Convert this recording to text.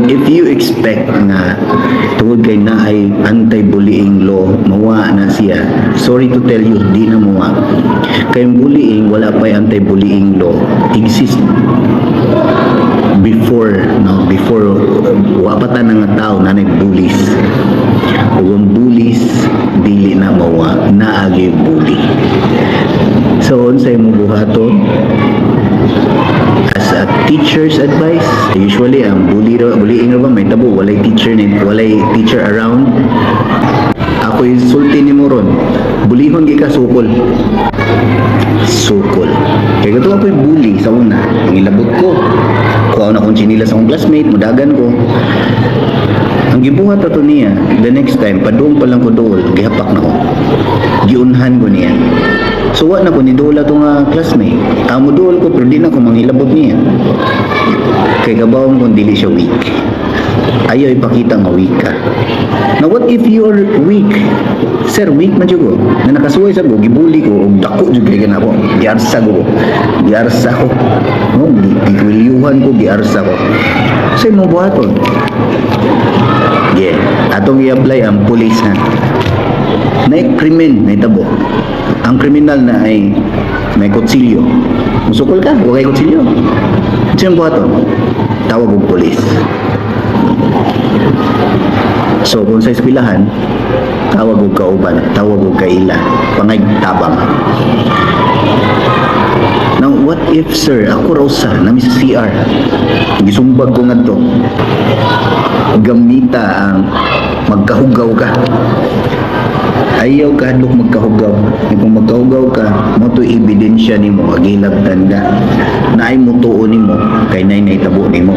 If you expect nga tungod kay naay anti-bullying law, mawa na siya, sorry to tell you, di na mawa. Kay ang bullying, wala pa anti-bullying law, exist before, no, before wa pa ta nga tao na bullies. Ug ang bullies dili na mawa, naagi bully. So unsay mo buhaton? As a teacher's advice, usually ang bully ra, bullying ra ba may tabo walay teacher ni, walay teacher around. Ako insulti nimo ron, bulihon gi ka, sukol. Sukol. Kay kato ako'y bully sa una, pangilabot ko. Kuha na akong tsinilas sa akong classmate, mudagan ko. Ang gibuhat ato niya, the next time, padung pa lang ko dool, gihapak na ko. Giunhan ko niya. So wa na ko ni dool ato nga classmate. Amo dool ko pero di na ko manghilabot niya. Kay kabawon kung dili siya weak. Ayaw ipakita nga weak ka. Now, what if you're weak? Sir, weak man jud ko. Na nakasuway sa ko, gibully ko, og dako jud kay ko. Giarsa ko. Giarsa ko. No, gikwelyuhan ko, giarsa ko. Sa mo buhaton? Yeah, atong i-apply ang police ha. Na krimen, may tabo. Ang kriminal na ay may kutsilyo. Musukol ka, wa kay kutsilyo. Unsa yung buhaton? Tawag og police. So kung sa eskwelahan, tawag og kauban, tawag og kaila, pangay tabang. Now, what if, sir, ako raw sa, nami sa CR, gisumbag ko ngadto? Gamita ang magkahugaw ka. Ayaw ka hadlok magkahugaw. Kung magkahugaw ka, mo to ebidensya nimo, agilabtan ka. Naay mutuo nimo, kay nay nahitabo nimo.